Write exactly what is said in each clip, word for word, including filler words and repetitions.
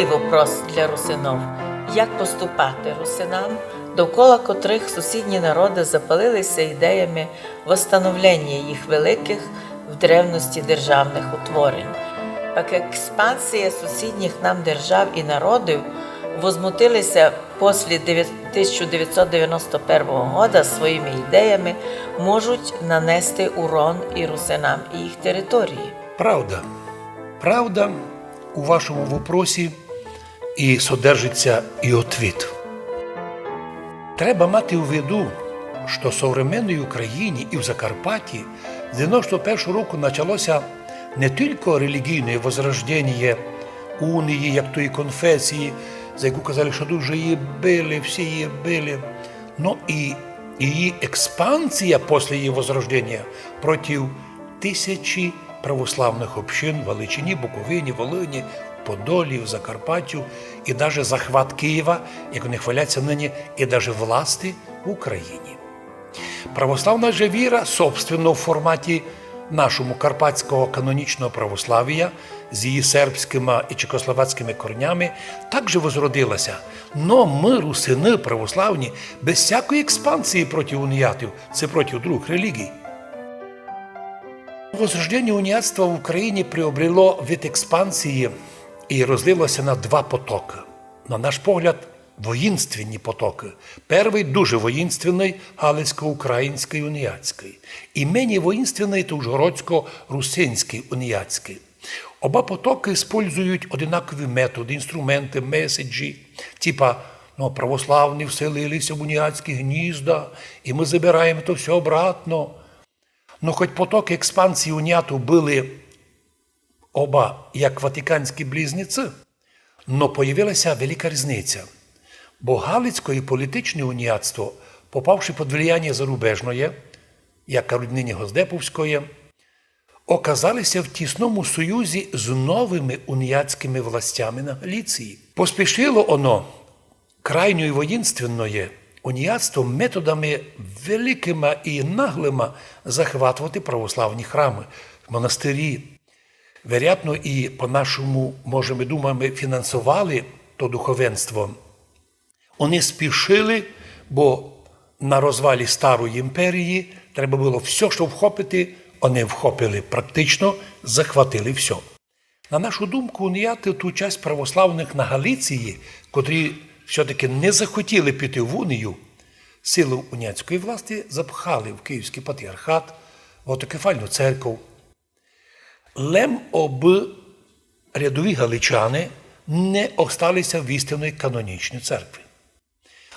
вопрос для русинов, як поступати русинам, довкола котрых сусідні народы запалили ся ідеями восстановлення їх великых в древности державных утворень. Пак експансія сусідніх нам держав і народів возмутили ся после девят-, тисяча девятсот девяносто первого года своїми ідеями можуть нанести урон і русинам, і їх території. Правда. Правда у вашому вопросі і содержить ся і отвіт. Треба мати у виду, што в современній Україні і в Закарпатті з девяносто першого року начало ся не тілько релігійне возрожденіє унії, як тої конфесії, за яку казали, што дуже її били, всі її били, но і її експансія после її возрожденіє проти тисячі православных общин в Галичині, Буковині, Волині, Подолі, в Закарпаттю і даже захват Києва, як они хвалять ся нині, і даже власти в Україні. Православна же віра, собственно, в форматі нашому карпатського канонічного православія з її сербськыма і чехословацькыма корнями, также возродила ся. Но мы, русины православні, без всякої експансії проти уніатів, ци проти другых релігій. Возрожденіє уніатства в Україні приобрело вид експансії і розлило ся на два потокы. На наш погляд, воїнственні потокы. Первый, дуже воїнственный, галицько-українськый уніатськый. І менєй воїнственный, то ужгородсько-русинськый уніатськый. Оба потокы использують одинакові методы, інструменты, меседжі, типа, ну, православні вселили ся в уніатські гнізда, і мы забираєме то всьо обратно. Но хоть потокы експансії уніату были оба як ватиканські близнеці, но появила ся велика різниця. Бо галицько і політичне уніатство, попавши під влияніє зарубежноє, як нині Госдеповськоє, оказали ся в тісному союзі з новыми уніатськыми властями на Галиції. Поспішило оно, крайньо воїнственноє уніатство, методами великыма і наглыма захватовати православні храмы, монастирі. Вероятно, і по-нашому, можеме думати, фінансовали то духовенство. Они спішили, бо на розвалі старої імперії треба было всьо, што вхопити, они вхопили практично, захватили всьо. На нашу думку, уніаты, ту часть православных на Галиції, котрі всьо-таки не захотіли піти в унію, силу уніатської власти запхали в Київськый патріархат, в автокефалну церкву. Лем обы рядові галичани не остали ся в істинній канонічній церкві.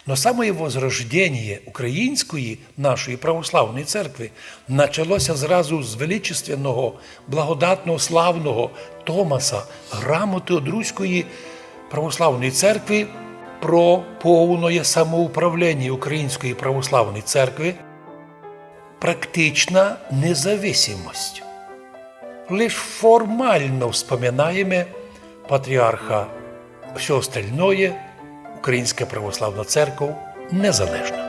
Но самоє возрожденіє української нашої православної церкви начало ся зразу з величественного, благодатного, славного томаса, грамоты од Руської православної церкви про повноє самоуправленіє української православної церкви, практична независимость. Лиш формално вспоминаєме патріарха, всьо остальноє, Українська православна церков незалежна.